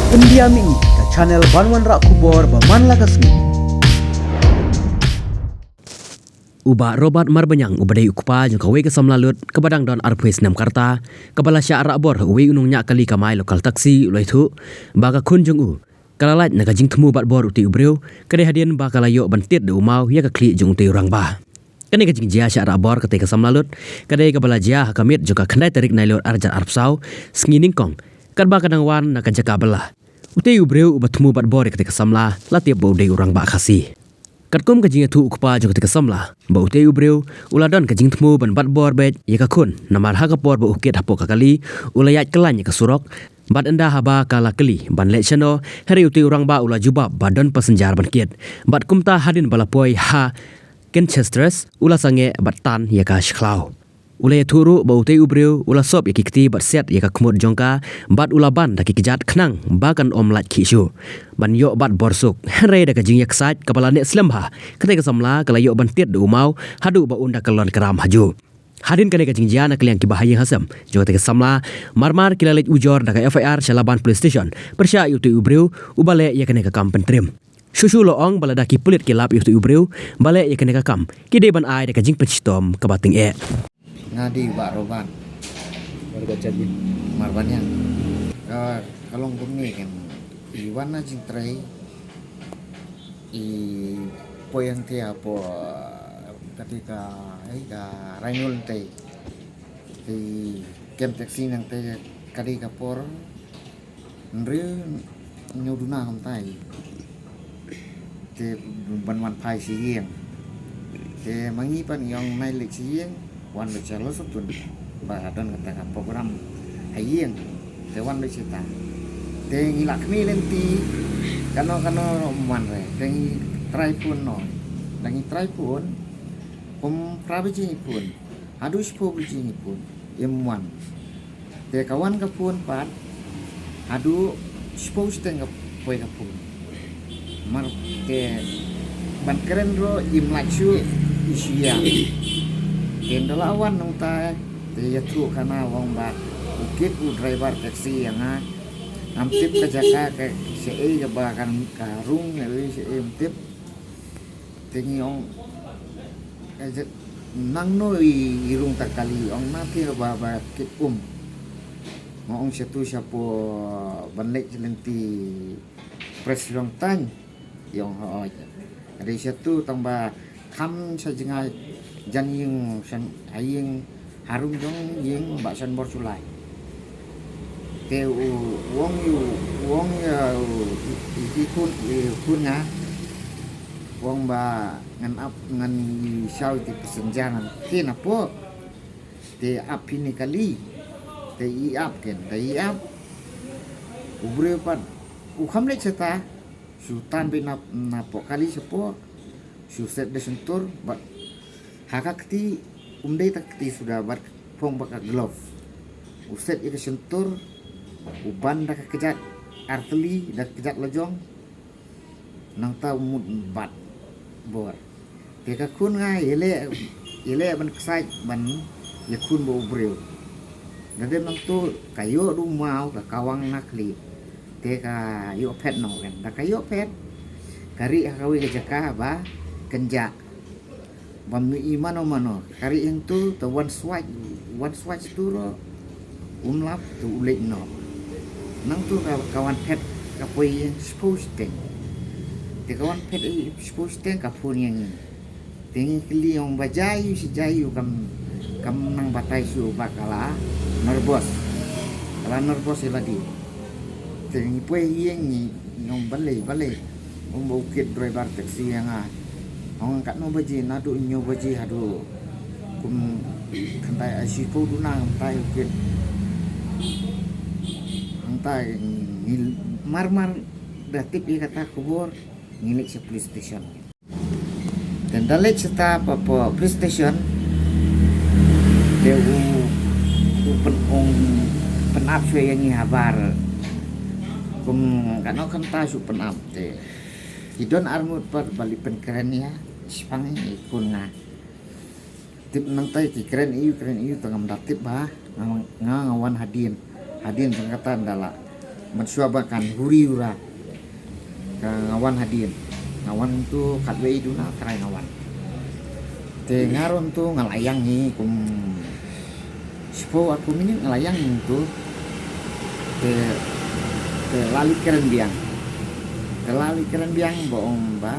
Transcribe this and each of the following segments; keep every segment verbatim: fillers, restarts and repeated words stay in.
India Mini, ka channel ban wanrah khubor ba man la ka sngi. U Bah Robert Marbaniang uba dei u kpa jong kawei ka samla lut kaba dang don arphew snem ka rta, kaba la shah rah bor ha uwei u nongñiah kali kamai local taxi, u la ïathuh ba ka khun jong u ka la lait na ka jingthmu bat bor utei u briew, ka dei hadien ba ka la ïoh ban tied da u maw ïa ka khlieh jong utei u rangbah. Kane ka jingjia shah rah bor katei ka samla lut ka dei kaba la jia ha ka miet jong ka khyndai tarik Nailur arhajar arphew saw, sngi nyngkong, katba ka dang wan na ka jaka bylla. Utei u briew uba thmu bat bor ïa katei ka samla la tip ba u dei u rangbah Khasi. Katkum ka jingïathuh u kpa jong katei ka samla ba utei u briew u la don ka jingthmu ban bat bor beit ïa ka khun, namar ha ka por ba u kit hapoh ka kali u la ïaid kyllain ïa ka surok, bad ynda haba ka la kylli ban leit shano, hynrei utei u rangbah u la jubab ba don passenger ban kit. Bad kumta hadien ba la poi ha Kinchester's, u la sangeh bad tan ïa ka shkhlaw. U la ïathuh ruh ba utei u briew u la sop ïa ki kti bad siat ïa ka khmut jong ka, bad u la ban da ki kjat khnang ba kan ym lait khih shuh ban ïoh bat bor suk. Hynrei da ka jingïaksaid kaba la neh slem bha, katei ka samla ka la ïoh ban tied da u maw haduh ba un da kyllon kram hajuh. Hadien kane ka jingjia, na ka liang ki bahaïing hasem jong katei ka samla marmar ki la leit ujor da ka F I R sha Laban Police Station pyrshah ïa utei u briew uba leh ïa kane ka kam pyntriem. Shuh shuh la ong ba lada ki pulit ki lap ïa utei u briew ba leh ïa kane ka kam, ki dei ban ai da ka jingpynshitom kaba tyngeh. Nga dei Bah Robert Marbaniang. Ka, ka long kumne kan, i wan na jingtrei, i poi hangtei hapoh katei ka, eh, ka Rainul hangtei. Te kem taxi nangtei, ka dei ka por hynriew hynñiew duna kumtai. Te ban wan phai sha ïing. Te ma ngi pat ngi ong nai leit sha ïing, wan leit sha Losotun ba don kata ka program ha ïing. Te wan leit shata. Te ngi la khmih lynti, kano kano ym wan re. Te ngi try phone noh. Da ngi try phone, kum phra baje ngi phone. Haduh shiphew baje ngi phone, im wan. Te ka wan ka phone pat haduh shiphew shiteng ka poi ka phone. Mar te ban kren ruh im lait shuh, i shu ïa. Te ynda la wan nangta te ïathuh khana u ong ba u kit u driver taxi ïa nga. Ngam tip ka jaka ka shaei kaba kan ka rung, shaei ngam tip. Te ngi ong, eh, je-, nangno i, i rung ta kali, ong na te ba, ba kit um. Nga ong shatu shapoh ban leit lynti Press Long Taiñ, i ong hooid. Ka dei shatu tang ba kham sha jngai jan ïing shan ha ïing, harum jong ïing Bah Shanbor Shullai. Te u, u ong ïa u, u ong ïa u, i, i, i khun, i khun nga. U ong ba ngan ap, ngan ïa shaw ïa ki passenger ngan kiew napoh. Te ap phi ne kali. Te i ap ken, te i ap. U briew pat u kham leit shata. Shu tan beit na, napoh kali shapoh. Shu set da shyntur bad ha ka kti, um dei ta kti suda bad phong bad ka glove. U set ïa ka shyntur, u ban da ka kjat artylli, da ka kjat lajong. Nangta u mut bat bor. Te ka khun nga ïaleh, ïaleh ban ksaid ban ïakhun bad u briew. Da dep nangtu ka ïoh da u maw ka kawang na khlieh. Te ka ïoh phet noh kan. Da ka ïoh phet, ka rieh ha kawei ka jaka ba kynjah. Bym ïohi mano mano. Ka rieh hangtu te wan swaj, wan swaj tu ruh um lap, te u leit noh. Nangtu ka, ka wan phet, ka poi ïa shiphew shiteng. Te ka wan phet ïa shiphew shiteng ka phone ïa ngi. Te ngi kylli ong ba jai ïa u, shi jai ïa u, kam, kam nang batai shuh ba ka la nervous. Ka la nervous ïa lade. Te ngi poi ïa ngi, ngi ong balei, balei. Ong ba u kit driver taxi ïa nga. Ong katno baje, naduh hynñiew baje haduh kum khyndai, ai, shiphew duna ngam tai u kit. Ngam tai, ngi marmar da tip ïa kata ka khubor, ngi leit sha police station. Te ynda leit shata pa, pa police station, te u, u pyn-, ong pynap shuwa ïa ngi habar. Kum katno kynta shu pynap te. Ki don arngut pat ba leit pynkren ïa, shaphang i khun nga. Tip nangta ki kren ïa u, kren ïa u, te ngam da tip ba nga, nga, nga wan hadien. Hadien tang kata ynda la Mynshuwa ba kan huri ura. Ka nga wan hadien. Nga wan tu katwei duna trai nga wan. Te nga rung tu nga la ïeng hi kum shiphew arphew minit nga la ïeng tu. Te, te la leit kren biang. Te la leit kren biang ba ong ba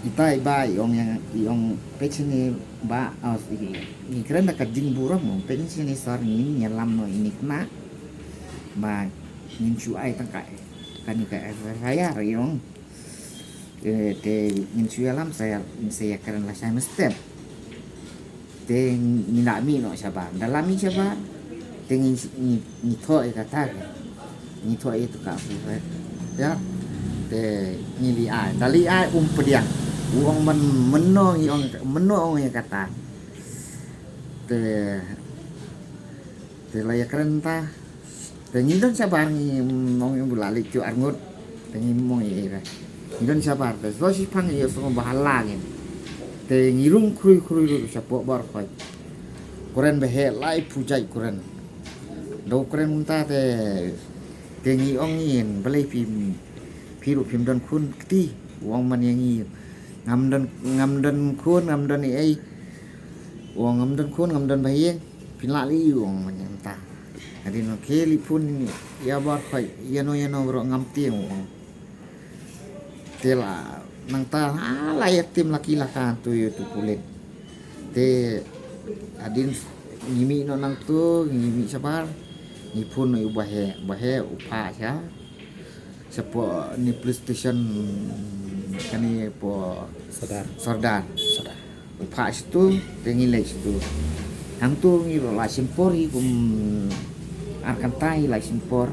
ita i ba i ong ïa, i ong peit shane ba, oh, i, i kren da ka jingburom, ong peit shane sir, ngin ïalam noh ïa ine i khynnah ba ngin shu ai tang ka, kane ka F I R, i ong. Eh, te ngin shu ïalam, sa ïa, sa ïakren lashai mynstep. Te ngi la mih noh shabar. Da la mih shabar, te ngi, ngi, ngi thoh ïa kata ka, ngi thoh ïa tu ka, ya. Te ngi leit ai, da leit ai um pdiang. U ong ban mynno ngi ong, mynno ong ïa kata. Te, te la ïakren ta. Te ngi don shabar, ngi mong ïa u, la leit shu arngut. Te ngi mong ïa i re. Ngi don shabar, te shu shiphang ïa u sngewbha la ngin. Te ngi rung khrui khrui ruh shapoh bor khoit. Kren ba heh, laiphew jait kren. Da u kren mynta te, te ngi ong ïa i, balei phi, phi ruh phim don khun kti. U ong man ïa ngi, ngam don, ngam don khun, ngam don ei ei. U ong ngam don khun, ngam don ba ïeng. Phin lah leh ïa u, u ong man ïa mynta. Hadien u khie leit phone ïa bor khoit, ïano ïano baroh ngam tieng, u ong. Te la nangta, ah, la ïa tim la ki la ka tu ïa tu pulit. Te hadien ngi mih noh nangtu, ngi mih shabar, ngi phone noh ïa u Bah Heh, Bah Heh u phah sha, shapoh ne police station kane poh Sordar. Sordar. Sordar. U phah shitu, te ngi leit shitu. Hangtu ngi la shim por hi kum ar kynta hi la shim por.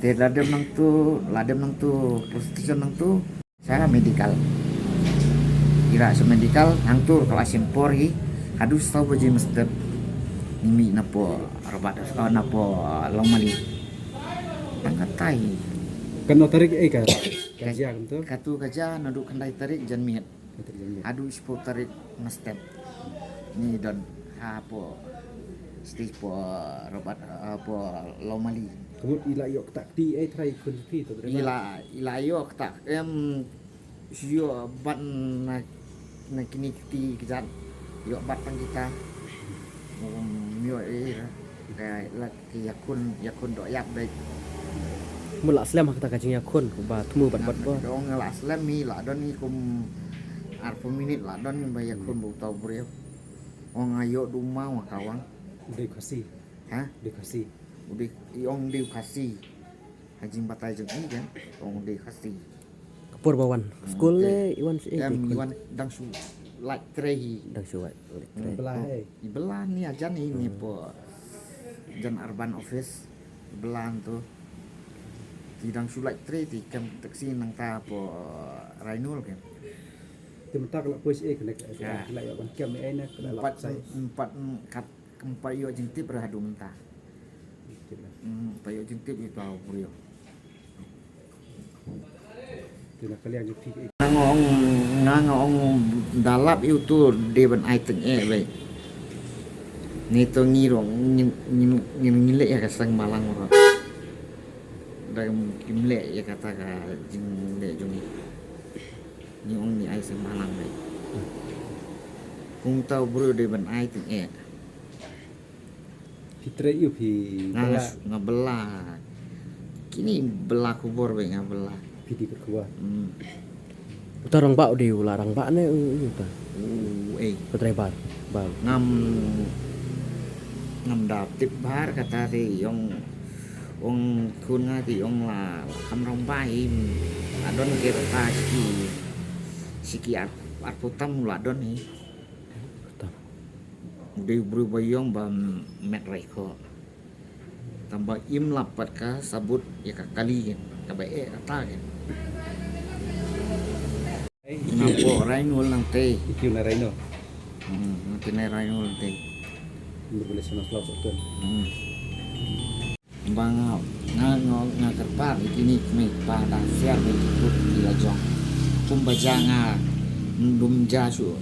Te la dem nangtu, la dem nangtu, police station nangtu. Sha medical. Ngi la sha medical, hangtu ka la shim por hi. Haduh saw baje mynstep. Ngi mih napoh Robert, oh, napoh Lawmali. Tang kata hi. Katno tarik eh ka, ka jia kumto? Katu ka jia naduh khyndai tarik janmiet. Khyndai tarik janmiet. Haduh shiphew tarik mynstep. Ngi don hapoh stage poh Robert, hapoh Lawmali. Ka mut i la ïoh ktah kti eh trai khun phi to? I la, i la ïoh ktah, em, shu ïoh bat na, na kine kti kjat. Ïoh bat tang kita. Um, ïoh, eh, ka la ki ïakhun, ïakhun doh ïap beit. Mut la slem ha kata ka jingïakhun ba thmu bad bad ba. Dong la slem hi, la don hi kum arphew minit la don hi ba ïakhun ba uta u briew. Ong nga ïoh duma wa kawang. U dei Khasi. Ha? U dei Khasi. U dei, i ong u dei Khasi. Ha jingbatai jong i kan, ong u dei Khasi. Ka por ba wan skul ne i wan shu, em, i wan dang shu lait trei hi. Dang shu lait trei. Bla, eh. I bla ni ajan i ni po jan urban office. Bla tu. Ti dang shu lait trei ti kam taxi nangta po Rainul kan. Ti mynta ka la poi sha eh kane ka la ïoh ban kem eh ne ka la empat, empat kat. Kem pat ïoh jingtip re haduh mynta. Hmm, pat ïoh jingtip ïa uta u briew. Nga ong, nga ong da lap ïa utu dei ban ai teng eh beit. Ngi to ngi ruh ngin, ngin, ngin leh ïa ka seng Malang ruh. Da kim leh ïa kata ka jingleh jong ngi. Ngi ong ngi ai seng Malang beit. Kumta u briew dei ban ai teng eh. Phi trei ïa u phi nga, bela. Nga bela. Kine bela khubor beit nga bela. Phi dei khubor. Hmm. Uta rangbah u dei u la rangbah ne u, u uta. U, eh. Ka driver. Ba. Ngam, ngam da tip bha kata te ong, ong khun nga te ong la kham rangbah hi. La don ki rta siki, siki ar, arphew tam la don hi. Tam. U dei u briew ba ïong ba met raikhoh. Tangba im lap pat ka sabut ïa ka kali kan, kaba eh kata kan. Napoh Rainul nangtei. Iti na Rainul. Hmm, nangtei na Rainul nangtei. Umur boleh sama selau satu. Hmm. Ba nga, nga, nga, nga kyrpad ïa kine ki kmie ki kpa da sher bad ki kut ki la jong. Kumba jia nga ym dum jia shuh.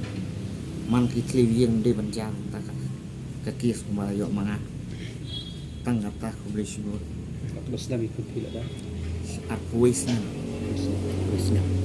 Man ki thliew ïing dei ban jia ta ka, ka case kumba ïoh ma nga. Tang kata, khublei shibun. Katba snem i khun phi lada? Arphew wei snem. Arphew snem.